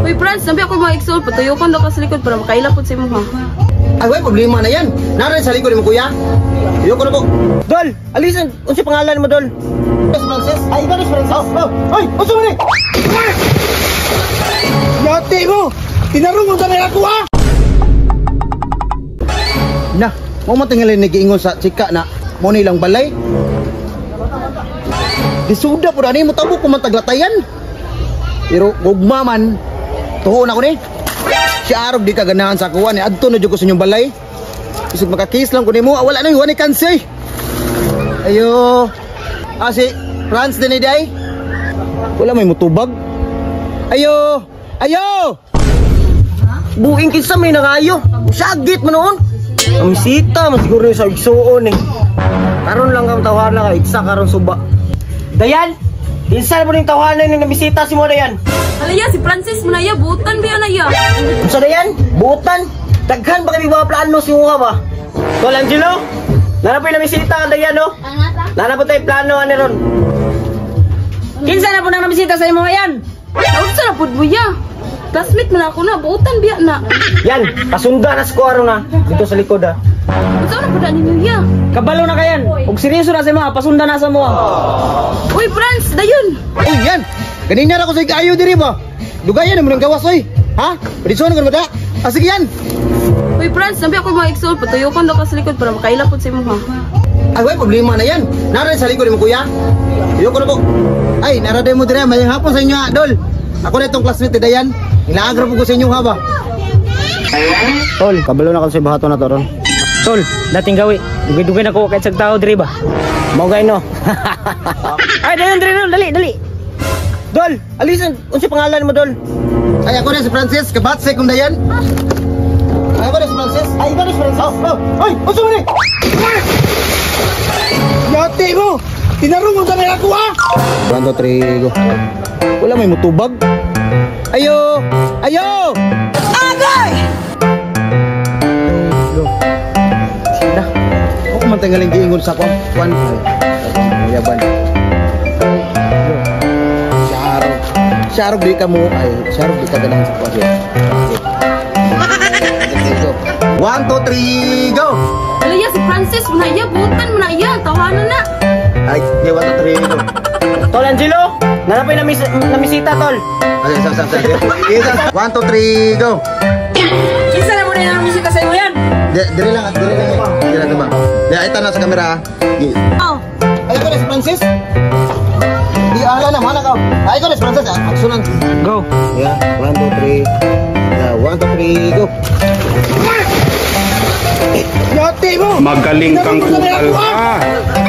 Uy, Franz, nabi ako mga igsoon, patuyokon daw ka sa likod para makaila pud sa imo ha. Ay, way problema na yan. Narin sa likod mo, kuya. Ayoko na po. Dol, alisan. Unsa pangalan mo, Dol? Si Francis. Ay, ikaw si Francis. Oh, oh. Ay, unsa man ni? Yati mo! Tinarong mo na ako ha! Na, mo man tingali nagiingon sa chika na mo nilang balay. Disuda po ani mo tabo ko man taglatayan. Pero gugma man tuon ako ni. Si Arog di ka ganahan sa kuwan ni adto na jud ko sa inyong balay. Isig makakiss lang ko nimo, ah, wala na wala ni kansi. Ayo. Ah, si Franz din ni day. Wala may mutubag. Ayo. Ayo. Buing kinsa may nangayo. Sagit man noon. Ang sita man siguro sa igsuon eh. Karon lang ang tawhana ka iksa karon suba. Dayan, kinsa mo ning tawhana ning namisita si mo Dayan? Alaya, si Francis mo na ya, butan ba na ya? Unsa Dayan? Buutan. Daghan ba kay mga plano si mo ba? Tol Angelo, nana po namisita ka Dayan no? Nana po tayo plano ani ron. Kinsa na po nang namisita sa imo yan? Unsa na pud mo ya? Classmate man ako na, buutan biya na. Yan, pasunda na sa kuwaro na dito sa likod ah. Unsa na pud na ninyo ya? Kabalo na kayan. Ug seryoso na sa imo, pasunda na sa mo. Uy, Franz, dayon. Uy, yan. Ganina ra ko sa ayo diri ba? Dugayan mo nang gawas oy. Ha? Pidison ko ba da? Ah, sige yan. Uy, Franz, nabi ako mga igsoon, patuyokon daw ka sa likod para makaila pud sa imo ha. Ay, way problema na yan. Narin sa likod mo, kuya. Ayoko na po. Ay, naraday mo dire. Mayang hapon sa inyo, ha, Dol. Ako na itong classmate ni Dayan. Inaagra po ko sa inyo, ha ba? Tol, kabalo na ka sa bahato na to ron. Tol, dating gawi. Dugay-dugay na ko kahit sa tao diri ba. Mao gay no. Ay, dayon diri dol, dali, dali. Dol, alisan, unsa pangalan mo Dol? Ay, ako na si Francis. Kabatse kong Dayan. Ay, ako na si Francis. Ay, ikaw si Francis. Oh, oh. Ay, unsa man ni? Yati mo! Tinarong mo na ako ha! 1, 2, 3, go. Wala may mutubag. Ayo! Ayo! Agay! Na. Ako man tanggaling giingon sa kwan. Kwan. Ay, yaban. Sharog. Sharog di ka mo. Ay, sharog di ka ganahan sa kwan. Okay, go. 1, 2, 3, go! Alaya, si Francis mo na ya, buutan mo na ya, tawanan na. Ay, okay, 1, 2, 3, go. Tol Angelo, nana po yung namisita tol. Ay, isa, isa, isa. Isa, 1, 2, 3, go! Kinsa na po nang namisita sa imo yan? Dire lang, dire lang. Dire lang, diba? Di, ito na sa kamera. Ah. Oh. Ay, ikaw na si Francis. Di, ala na, mana ka. Ay, ikaw na si Francis. Ah, Aksunan. Go. Yeah, 1, 2, 3. Yeah, 1, 2, 3, go. Yati mo! Magaling kang Tinarong mo na kupal ako ha! ka.